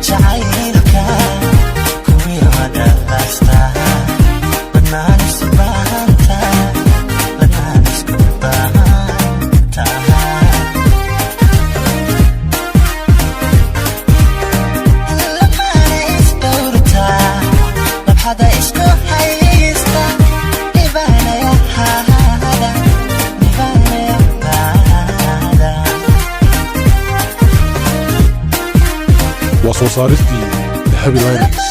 Jacaylka kuwii wadalasta badnaan isu baahanta, badnaan isku baahanta. Lamaana isdhowrta, labxada isku haysta, dhibanayahada, dhibanayahada. Waa soo saaristii Dahabi Lyrics.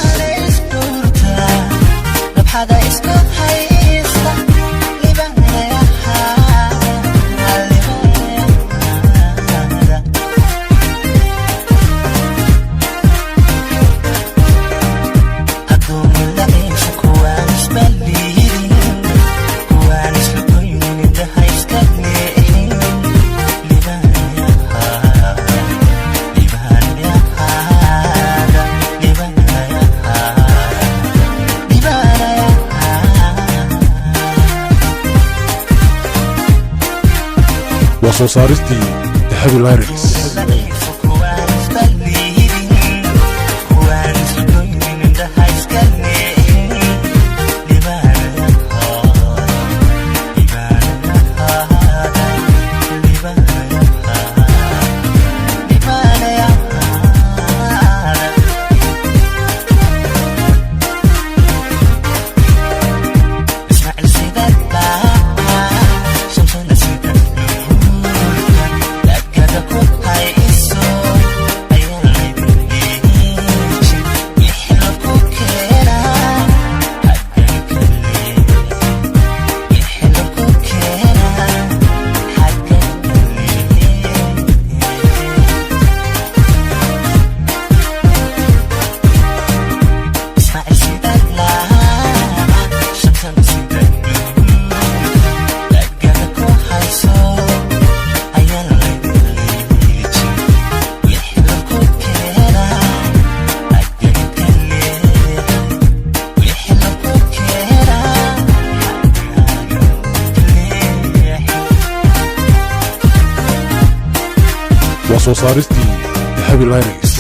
Labxada isku haysta, dhibanayahada, dhibanayahada. Hadduu daciifo kuwaan isbaliidin, kuwaan isla goynin, indhaha iska leexin, dhibanayahada, dhibanayahada, dhibanayahada, dhibanayahada. Waa soo saaristii Dahabi Lyrics. Daciifo kuwaan isbaliidin, kuwaan isla goynin, indhaha iska leexin, dhibanayahada, dhibanayahada, dhibanayahada, dhibanayahada. Ismaaciil sida laa, Shamsana sida nuurka, dhagada ku hayso ayaan laydin dhiijin, wixii lagu keenaa xaggan kale, wixii lagu keenaa xaggan kale. Ismaaciil sida laa, Shamsana sida nuurka, dhagada ku hayso ayaan laydin liijin, wixii lagu keenaa xaggan kale, wixii lagu keenaa xaggan kale. Waa soo saaristii Dahabi Lyrics.